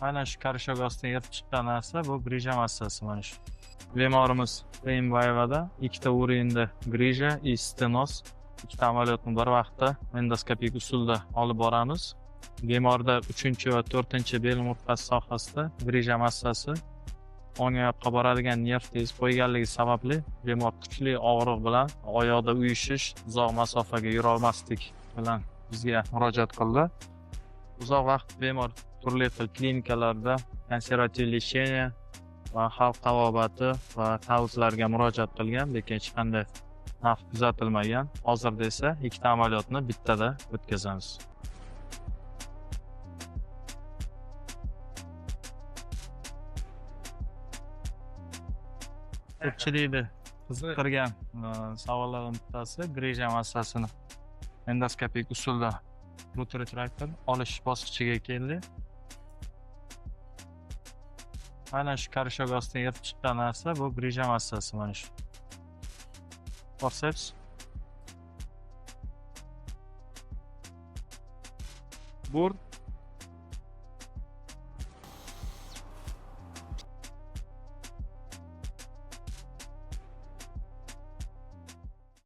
Aynan shu корешок ostidan yirtib chiqqan narsa bu grija massasi mana shu. Bemorimiz Reimbayevada ikkita уровеньda grija и stenoz, ikkita amaliyotni bir vaqtda endoskopik usulda olib boramiz. Bemorda 3 va 4 bel umurtqasi sohasida grija massasi o'ng oyoqqa boradigan nerv tezib qo'yganligi sababli bemor kuchli og'riq bilan oyoqda uyushish, uzoq masofaga yura olmaslik bilan bizga murojaat qildi. Uzoq vaqt bemor turli xil klinikalarda konservativ lechение va xalq tabobati va tavizlarga murojaat qilgan, lekin hech qanday naf kuzatilmagan. Hozirda esa ikkita amaliyotni bittada o'tkazamiz. Ko'pchilikni qiziqtirgan savollardan bittasi grija massasini endoskopik usulda root retraktor olish bosqichiga keldi. Aynan shu корешок ostidan yirtib chiqqan narsa bu grija massasi mana shu. Forceps. Bur